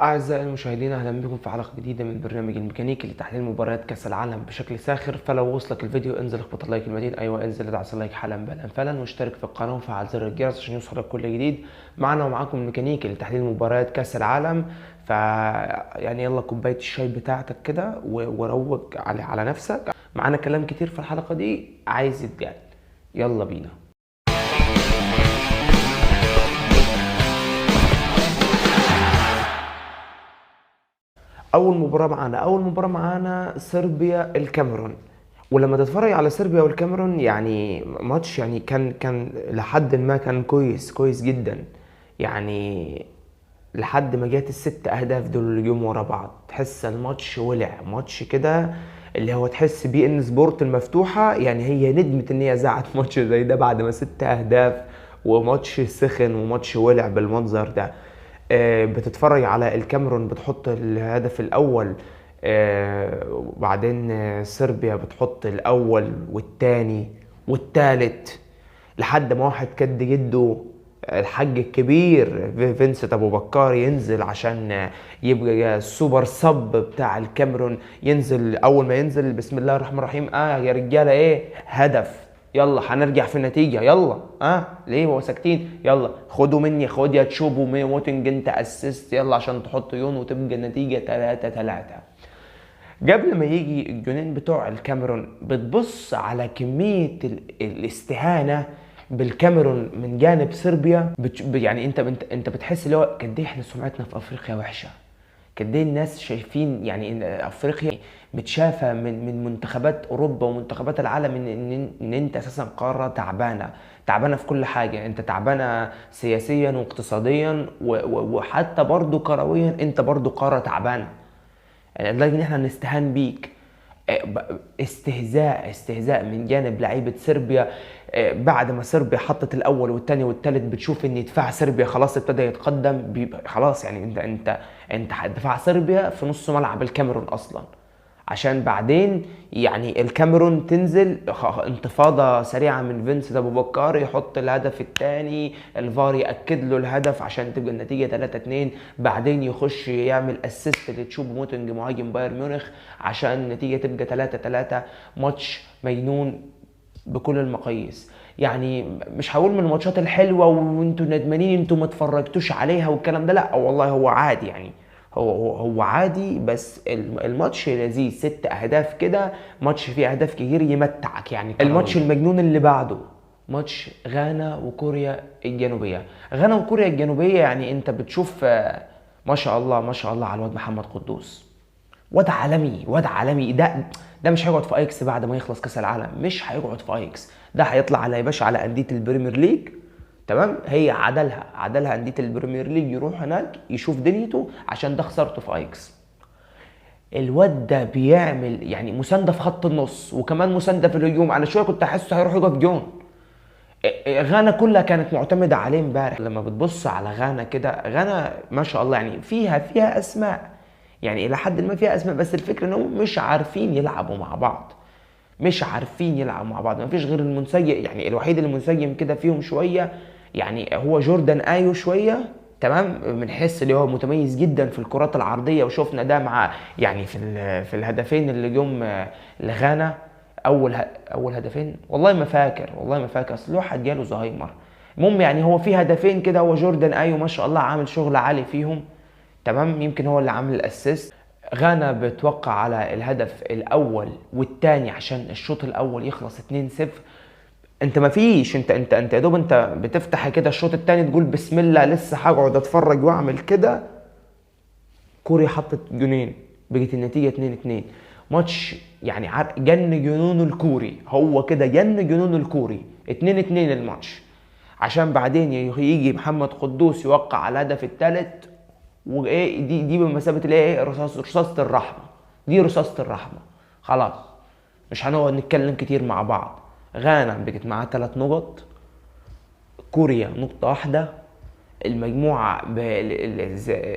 أعزائي المشاهدين، أهلا بكم في حلقة جديدة من برنامج الميكانيكي لتحليل مباريات كأس العالم بشكل ساخر. فلو وصلك الفيديو انزل اخبط ال like المتين، أيوة انزل ادعس ال like حالا بالا فعلا، واشترك في القناة وفعل زر الجرس عشان يوصلك كل جديد. معنا ومعاكم الميكانيكي لتحليل مباريات كأس العالم. ف يعني يلا كوباية الشاي بتاعتك كده وروق على نفسك. معانا كلام كتير في الحلقة دي عايز يتقال، يلا بينا. اول مباراة معانا صربيا الكاميرون. ولما تتفرج على صربيا والكاميرون يعني ماتش يعني كان لحد ما كان كويس جدا، يعني لحد ما جت الست اهداف دول اللي جم ورا بعض تحس الماتش ولع، ماتش كده اللي هو تحس بي ان سبورت المفتوحة، يعني هي ندمت ان هي زعت ماتش زي ده بعد ما 6 اهداف وماتش سخن وماتش ولع بالمنظر ده. بتتفرج على الكاميرون بتحط الهدف الأول، وبعدين صربيا بتحط الأول والتاني والتالت، لحد ما واحد كد جده الحاج الكبير فينسنت أبو بكار ينزل عشان يبقى ال super sub بتاع الكاميرون. ينزل، أول ما ينزل بسم الله الرحمن الرحيم، يا رجالة إيه هدف، يلا هنرجع في النتيجة، يلا ليه هو ساكتين، يلا خدوا مني، خد يا تشوبو موتنج انت assist، يلا عشان تحط يون وتبقى النتيجة 3-3. قبل ما يجي الجونين بتوع الكاميرون بتبص على كمية الاستهانة بالكاميرون من جانب صربيا، يعني انت بتحس اللي هو قد ايه احنا سمعتنا في افريقيا وحشة، قد ايه الناس شايفين يعني ان افريقيا متشافه من منتخبات اوروبا ومنتخبات العالم ان انت اساسا قارة تعبانة، تعبانة في كل حاجة، انت تعبانة سياسيا واقتصاديا وحتى برضو كرويا انت برضو قارة تعبانة، يعني لدرجة ان احنا نستهان بيك. استهزاء من جانب لعيبة صربيا. بعد ما صربيا حطت الاول والثاني والثالث بتشوف ان دفاع صربيا خلاص ابتدى يتقدم، بيبقى خلاص يعني انت دفاع صربيا في نص ملعب الكاميرون اصلا، عشان بعدين يعني الكاميرون تنزل انتفاضة سريعة من فينسنت ابو بكار يحط الهدف الثاني، الفار ياكد له الهدف عشان تبقى النتيجة 3-2، بعدين يخش يعمل assist لتشوبو موتنج مهاجم بايرن ميونخ عشان النتيجة تبقى 3-3. ماتش مجنون بكل المقاييس، يعني مش هقول من الماتشات الحلوة وانتوا ندمانين انتوا ما اتفرجتوش عليها والكلام ده، لا والله هو عادي، يعني هو عادي، بس الماتش لذيذ، 6 اهداف كده، ماتش فيه اهداف كتير يمتعك يعني. الماتش المجنون اللي بعده ماتش غانا وكوريا الجنوبية. غانا وكوريا الجنوبية يعني انت بتشوف، ما شاء الله ما شاء الله على الواد محمد قدوس، واد عالمي، واد عالمي. ده مش هيقعد في اياكس بعد ما يخلص كاس العالم، مش هيقعد في اياكس، ده هيطلع على يا باشا على اندية البريمير ليج، تمام؟ هي عدلها اندية البريمير ليج، يروح هناك يشوف دنيته عشان ده خسارته في اياكس. الواد ده بيعمل يعني مساندة في خط النص وكمان مساندة في الهجوم، انا شوية كنت احسه هيروح يقف جون. غانا كلها كانت معتمدة عليه امبارح. لما بتبص على غانا كده، غانا ما شاء الله يعني فيها اسماء، يعني الى حد ما فيها اسماء، بس الفكرة انهم مش عارفين يلعبوا مع بعض، مش عارفين يلعبوا مع بعض. ما فيش غير المنسجم، يعني الوحيد اللي منسجم كده فيهم شوية يعني هو جوردان ايو شوية، تمام؟ بنحس اللي هو متميز جدا في الكرات العرضية، وشفنا ده مع يعني في الهدفين اللي جم لغانا، اول هدفين والله ما فاكر، والله ما فاكر، اصل الواحد جاله زهايمر. المهم يعني هو في هدفين كده هو جوردان ايو ما شاء الله عامل شغل عالي فيهم، تمام؟ يمكن هو اللي عامل ال assist. غانا بتوقع على الهدف الاول والثاني عشان الشوط الاول يخلص 2-0. انت ما فيش، انت انت انت يا دوب انت بتفتح كده الشوط الثاني تقول بسم الله لسه هقعد اتفرج واعمل كده. كوريا حطت جونين، بقت النتيجة 2-2. ماتش يعني جن جنون الكوري، هو كده جن جنون الكوري، 2-2 الماتش، عشان بعدين يجي محمد قدوس يوقع على الهدف الثالث، وايه دي بمثابة الايه، رصاصة الرحمة، دي رصاصة الرحمة. خلاص مش هنقعد نتكلم كتير مع بعض. غانا بقت معاها 3 نقط، كوريا نقطة واحدة. المجموعة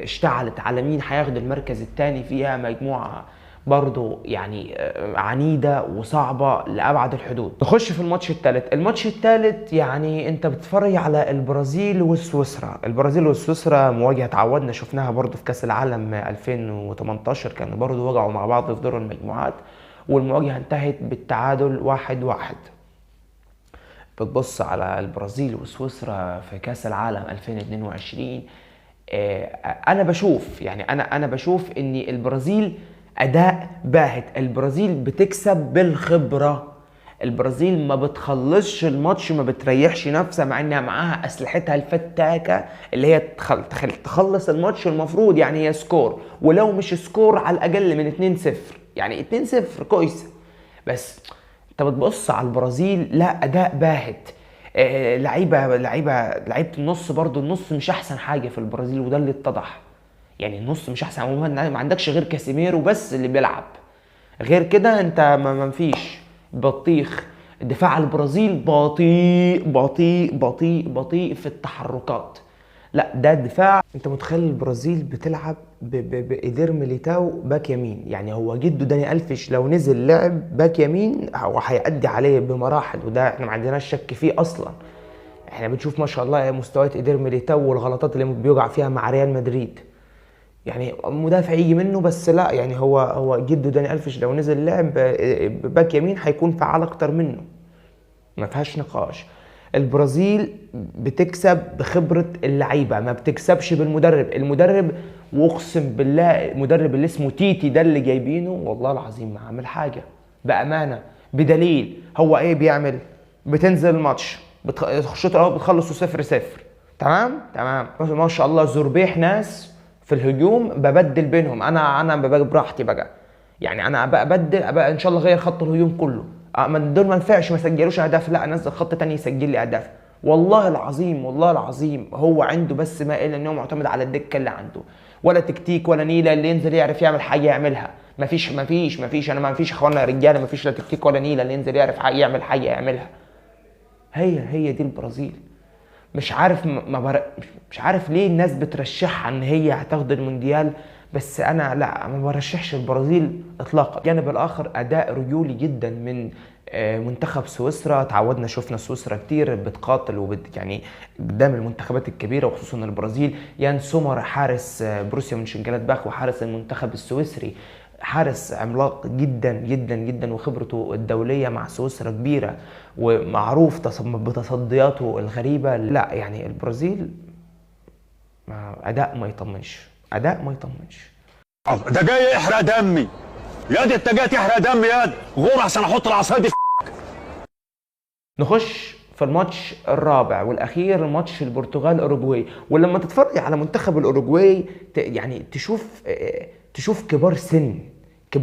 اشتعلت على مين هياخد المركز الثاني فيها، مجموعة برضو يعني عنيدة وصعبة لأبعد الحدود. نخش في الماتش الثالث. الماتش الثالث يعني انت بتتفرج على البرازيل وسويسرا. البرازيل وسويسرا مواجهة تعودنا شفناها برضو في كأس العالم 2018، كانوا برضو وقعوا مع بعض في دور المجموعات، والمواجهة انتهت بالتعادل 1-1. بتبص على البرازيل وسويسرا في كأس العالم 2022، انا بشوف يعني انا بشوف ان البرازيل اداء باهت. البرازيل بتكسب بالخبرة، البرازيل ما بتخلصش الماتش، ما بتريحش نفسها، مع انها معاها اسلحتها الفتاكة اللي هي تخلص الماتش. المفروض يعني هي score، ولو مش score على الاقل من 2-0، يعني 2-0 كويسة. بس انت بتبص على البرازيل، لا اداء باهت. لعيبة النص برضو، النص مش احسن حاجة في البرازيل، وده اللي اتضح. يعني النص مش احسن عموما، ما عندكش غير كاسيميرو بس اللي بيلعب، غير كده انت ما فيش بطيخ. دفاع البرازيل بطيء بطيء بطيء بطيء في التحركات، لا ده دفاع. انت متخيل البرازيل بتلعب بإيدير ميليتاو باك يمين؟ يعني هو جده داني ألفيش لو نزل لعب باك يمين هو هيأدي عليه بمراحل، وده احنا ما عندناش شك فيه اصلا. احنا بنشوف ما شاء الله مستويات إيدير ميليتاو والغلطات اللي بيقع فيها مع ريال مدريد، يعني مدافع يجي منه بس، لا يعني هو جده داني ألفيش لو نزل لعب باك يمين هيكون فعال اكتر منه، ما فيهاش نقاش. البرازيل بتكسب بخبرة اللعيبة، ما بتكسبش بالمدرب. المدرب واقسم بالله المدرب اللي اسمه تيتي ده اللي جايبينه والله العظيم ما عامل حاجة بأمانة. بدليل هو ايه بيعمل؟ بتنزل الماتش الشوط الاول بتخلصوا 0-0، تمام تمام، ما شاء الله زربيح ناس في الهجوم، ببدل بينهم، انا ببقى براحتي بقى، يعني انا ببدل بقى ان شاء الله غير خط الهجوم كله، ما دول ما نفعش ما سجلوش اهداف، لا انزل خط تاني يسجل لي اهداف. والله العظيم والله العظيم هو عنده بس ما الا ان هو معتمد على الدكة اللي عنده، ولا تكتيك ولا نيله، اللي ينزل يعرف يعمل حاجة يعملها. مفيش مفيش مفيش، انا ما فيش اخوانا يا رجاله، مفيش لا تكتيك ولا نيله، اللي ينزل يعرف يعمل حاجة يعملها. هي دي البرازيل. مش عارف مش عارف ليه الناس بترشحها ان هي هتاخد المونديال، بس انا لا ما برشحش البرازيل اطلاقا. الجانب الاخر اداء رجولي جدا من منتخب سويسرا. تعودنا شفنا سويسرا كتير بتقاتل يعني قدام المنتخبات الكبيرة وخصوصا البرازيل. يان سومر حارس بروسيا مونشنجلادباخ وحارس المنتخب السويسري، حارس عملاق جدا جدا جدا، وخبرته الدولية مع سويسرا كبيرة ومعروف بتصدياته الغريبة. لا يعني البرازيل اداء ما يطمنش، اداء ما يطمنش. ده جاي يحرق دمي يا دي، انت جاي تحرق دمي يا دي، غور عشان احط العصاية دي. نخش في الماتش الرابع والاخير، ماتش البرتغال اوروجواي. ولما تتفرج على منتخب الاوروجواي يعني تشوف كبار سن،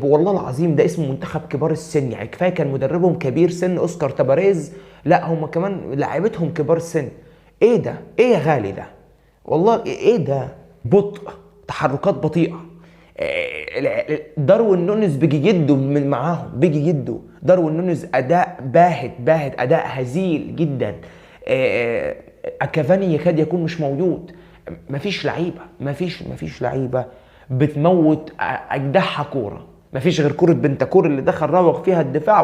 والله العظيم ده اسمه منتخب كبار السن. يعني كفاية كان مدربهم كبير سن اوسكار تباريز، لا هم كمان لاعيبتهم كبار سن. ايه ده؟ ايه يا غالي ده؟ والله ايه ده؟ بطء، تحركات بطيئه. داروين نونيز بيجي جده من معاهم، بيجي جده داروين نونيز اداء باهت باهت، اداء هزيل جدا. كافاني يكاد يكون مش موجود، مفيش لعيبة، مفيش لعيبة بتموت اجدعها كورة، مفيش غير كورة بنتاكور اللي دخل راوغ فيها الدفاع.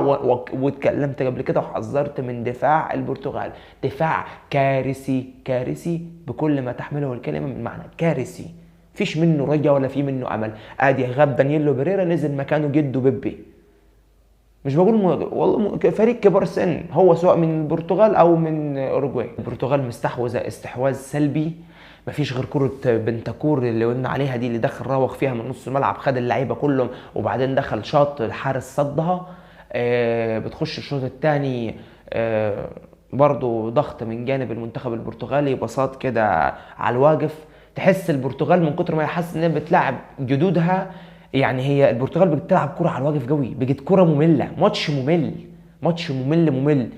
واتكلمت قبل كده وحذرت من دفاع البرتغال، دفاع كارثي كارثي بكل ما تحمله الكلمة من معنى، كارثي، مفيش منه رجا ولا في منه امل. ادي غاب دانييلو بيريرا، نزل مكانه جدو بيبي. مش بقول والله فريق كبار سن هو، سواء من البرتغال او من اوروجواي. البرتغال مستحوذه استحواذ سلبي، مفيش غير كرة بنتاكور اللي قلنا عليها دي، اللي دخل راوغ فيها من نص الملعب، خد اللعيبة كلهم وبعدين دخل شاط الحارس صدها. بتخش الشوط الثاني برضو ضغط من جانب المنتخب البرتغالي، بساط كده على الواقف. تحس البرتغال من كتر ما هي حاسه انها بتلعب جدودها، يعني هي البرتغال بتلعب كرة على الواقف قوي، بقت كرة مملة، ماتش ممل، ماتش ممل ممل.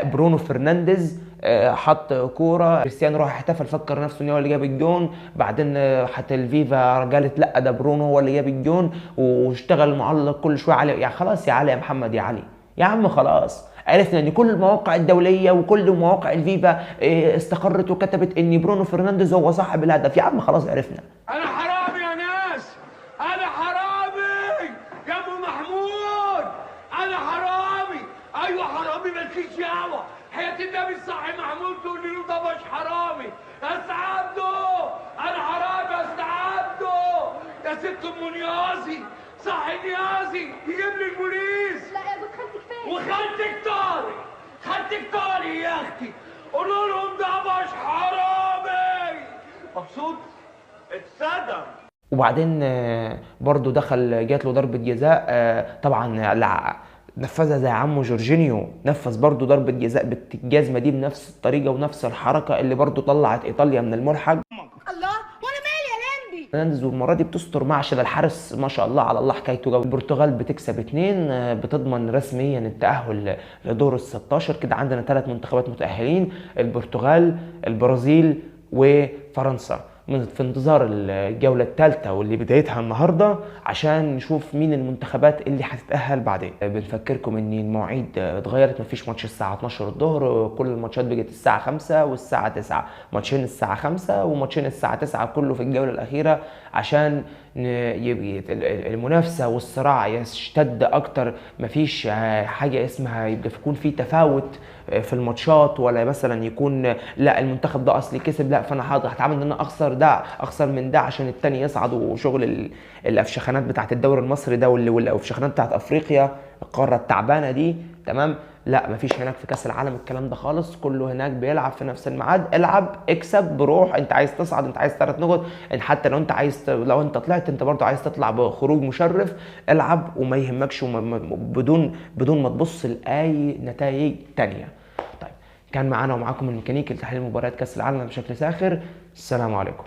برونو فرنانديز حط كورة، كريستيانو راح احتفل فكر نفسه ان هو اللي جاب الجون، بعدين حتى الفيفا قالت لا ده برونو هو اللي جاب الجون، واشتغل معلق كل شوية علي، يعني خلاص يا علي يا محمد يا علي يا عم خلاص، عرفنا ان كل المواقع الدولية وكل مواقع الفيفا استقرت وكتبت ان برونو فرنانديز هو صاحب الهدف، يا عم خلاص عرفنا. انا حرامي يا ناس، انا حرامي يا حرامي مالكيش دعوه، حياة النبي الصاحي محمود تقول له ده مش حرامي، يا أستاذ عبده انا حرامي يا أستاذ عبده، يا ست ام نيازي صاحي نيازي يجيب لي البوليس. لا يا جوز خالتي كفاية. وخالتك طارق، خالتك طارق يا اختي، قولوا لهم ده مش حرامي. مبسوط؟ اتصدم. وبعدين برضو دخل جات له ضربة جزاء، طبعا نفذها زي عمه جورجينيو، نفذ برضو ضربة جزاء بالجزمة دي بنفس الطريقة ونفس الحركة اللي برضو طلعت إيطاليا من الملحق. الله، وانا مالي يا لمبي. فرنانديز والمرة دي بتستر مع عشان الحارس ما شاء الله على الله حكايته جو. البرتغال بتكسب 2، بتضمن رسميا التأهل لدور ال 16. كده عندنا 3 منتخبات متأهلين، البرتغال، البرازيل، وفرنسا، في انتظار الجولة الثالثة واللي بدايتها النهاردة عشان نشوف مين المنتخبات اللي هتتأهل بعدين. بنفكركم ان المواعيد اتغيرت، مفيش ماتش الساعة 12 الظهر، كل الماتشات بقت الساعة 5 والساعة 9، ماتشين الساعة 5 وماتشين الساعة 9، كله في الجولة الأخيرة عشان المنافسة والصراع يشتد أكتر. مفيش حاجة اسمها يبقى يكون في تفاوت في الماتشات، ولا مثلا يكون لا المنتخب ده أصلي كسب، لا فأنا هتعامل إن أنا أخسر ده، أخسر من ده عشان التاني يصعد، وشغل الأفشخانات بتاعت الدوري المصري ده والأفشخانات بتاعت أفريقيا القارة التعبانة دي، تمام؟ لا مفيش هناك في كأس العالم الكلام ده خالص، كله هناك بيلعب في نفس الميعاد، العب اكسب بروح، انت عايز تصعد، انت عايز 3 نقط، انت حتى لو انت عايز لو انت طلعت انت برضو عايز تطلع بخروج مشرف، العب وما يهمكش بدون ما تبص لأي نتائج تانية. طيب كان معانا ومعاكم الميكانيكي لتحليل مباريات كأس العالم بشكل ساخر. السلام عليكم.